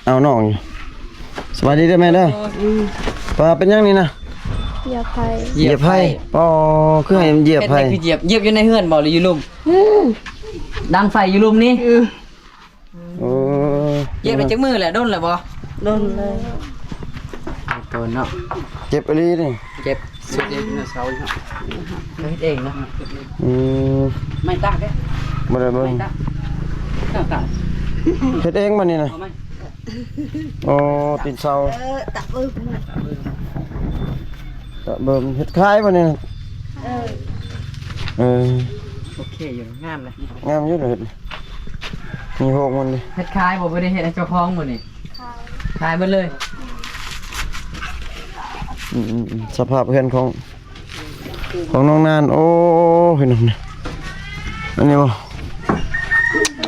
ເອົານ້ອງຢູ່. ສະບາຍດີເດີແມ່ເດີ. ອືມ ວ່າເປັນຫຍັງນີ້ນະ? ຢຽບໄຟ. ຢຽບໄຟ. ອໍ ຄືໃຫ້ມັນຢຽບໄຟ. ເຮັດຫຍັງຄືຢຽບ? ຢຽບຢູ່ໃນເຮືອນບໍ່ ຫຼືຢູ່ລຸ່ມ? ອືມ ດັງໄຟຢູ່ລຸ່ມນີ້? ອືມ ໂອ້ ຢຽບໄດ້ຈັກມື້ແລ້ວ? ດົນແລ້ວບໍ່? ດົນແລ້ວ. ໂດນເນາະ. ເຈັບອີ່ຫຼີນີ້. ເຈັບ. ເຮັດເອງເນາະ ເສົາເນາະ ເຮັດເອງເນາະ. ອືມ ໄມ້ຕາກເດ້. ບໍ່ໄດ້ເບິ່ງ ໄມ້ຕາກ ຕາກ ເຮັດເອງບັດນີ້ນະ. ເອົາໄມ້ ອໍ ຕີນເສົາ. ເອີ ຕະເບິ່ງ ຕະເບິ່ງ. ເຮັດຂາຍບໍ່ນີ້? ເອີ ເອີ ໂອເຄຢູ່ ງາມເລີຍ. ງາມຢູ່ເລີຍ. ມີໂຮງມັນເດ. ເຮັດຂາຍບໍ່? ບໍ່ໄດ້ເຮັດໃຫ້ເຈົ້າຂອງບໍ່ນີ້? ຂາຍ ຂາຍເບິດເລີຍ. ອືມໆໆ ສະພາບເຮືອນຂອງ ຂອງນ້ອງນານ. ໂອ້ ພີ່ນ້ອງ ອັນນີ້ບໍ່? ໂດ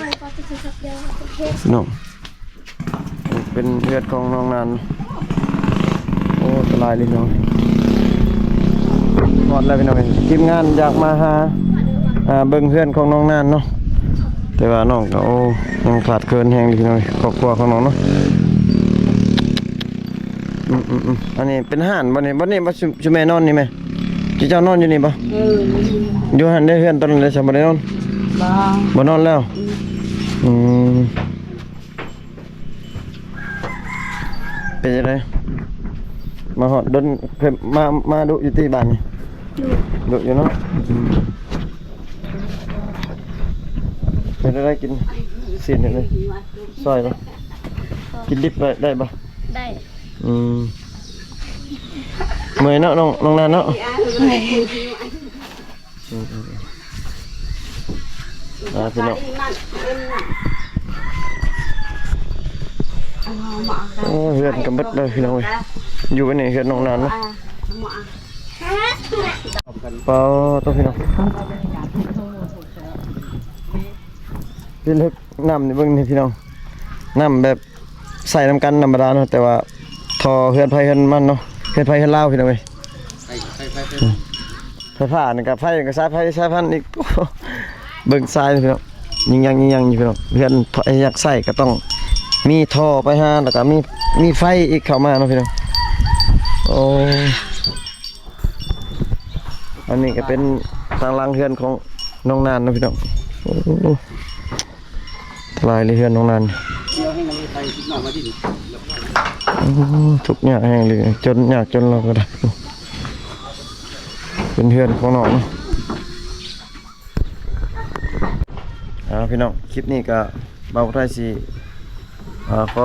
ຍ ພີ່ນ້ອງ ເປັນເຮືອນຂອງນ້ອງນານ. ໂອ້ ສະບາຍດີພີ່ນ້ອງ. ຮອດແລ້ວພີ່ນ້ອງເອີຍ. ທີມງານຢາກມາຫາ ອ່າ ເບິ່ງເຮືອນຂອງນ້ອງນານເນາະ, ແຕ່ວ່ານ້ອງກໍ ໂອ້ ຍັງຂາດເຂີນແຮງຢູ່ພີ່ນ້ອງເອີຍ ຄອບຄົວຂອງນ້ອງເນາະ. ອືມໆໆ ອັນນີ້ເປັນຮ້ານບໍ່ນີ້? ບ່ອນນີ້ບໍ່ ຊຸ ຊຸແມ່ນອນນີ້ແມ່? ຈຸເຈົ້ານອນຢູ່ນີ້ບໍ່? ເອີ ຢູ່ຫັ້ນເດ້. ເຮືອນຕອນນັ້ນເດ້ ຊະບໍ່ໄດ້ນອນ? ບໍ່ ບໍ່ນອນແລ້ວ. ອືມ ອືມ ເປັນຈັ່ງໃດ ມາຮອດດົນ ເຄີຍມາ ມາດຸຢູ່ຕິບ້ານນີ້? ດຸ ດຸຢູ່ເນາະ. ອືມ ເປັນຈັ່ງໃດ ກິນຊີ້ນເຮັດໄດ້ ຊອຍບໍ່? ກິນດິບໄດ້ ໄດ້ບໍ່? ໄດ້. ອືມ ເມື່ອຍເນາະ ນ້ອງ ນ້ອງນານເນາະ. ອືມໆໆ ອ່າ ພີ່ນ້ອງ ໂອ້ ເຮືອນກໍເບິດເລີຍພີ່ນ້ອງເອີຍ. ຢູ່ອັນນີ້ເຮືອນນ້ອງນານເນາະ. ປາໂຕ ພີ່ນ້ອງ ເປັນເລິກ ນ້ຳນີ້ເບິ່ງນີ້ພີ່ນ້ອງ ນ້ຳແບບໃຊ້ນຳກັນທຳມະດາເນາະ ແຕ່ວ່າທໍ່ເຮືອນໃຜເຮືອນມັນເນາະ ເຮືອນໃຜເຮືອນລາວພີ່ນ້ອງເອີຍ. ໃຊ້ ໃຊ້ໄຟ ໄຟຟ້ານີ້ກໍ ໄຟກໍສາຍໄຟສາຍພັນອີກ. ເບິ່ງສາຍພີ່ນ້ອງ ຍິງຍັງ ຍິງຍັງຢູ່ພີ່ນ້ອງ. ເຮືອນໃຜຢາກໃຊ້ກໍຕ້ອງມີທໍ່ໄປຫາ ແລ້ວກໍມີ ມີໄຟອີກເຂົ້າມາເນາະພີ່ນ້ອງ. ໂອ້ ອັນນີ້ກໍເປັນທາງຫຼັງເຮືອນຂອງນ້ອງນານເນາະພີ່ນ້ອງ. ໂອ້ ຫຼາຍເລີຍເຮືອນນ້ອງນານ. ໂອ້ ທຸກຍາກແຮງເລີຍ ຈົນຍາກຈົນລາວກໍໄດ້ ເປັນເຮືອນຂອງນ້ອງເນາະ. ອ່າ ພີ່ນ້ອງ ຄລິບນີ້ກໍບ່າວໄທຊິ ອ່າ ຂໍ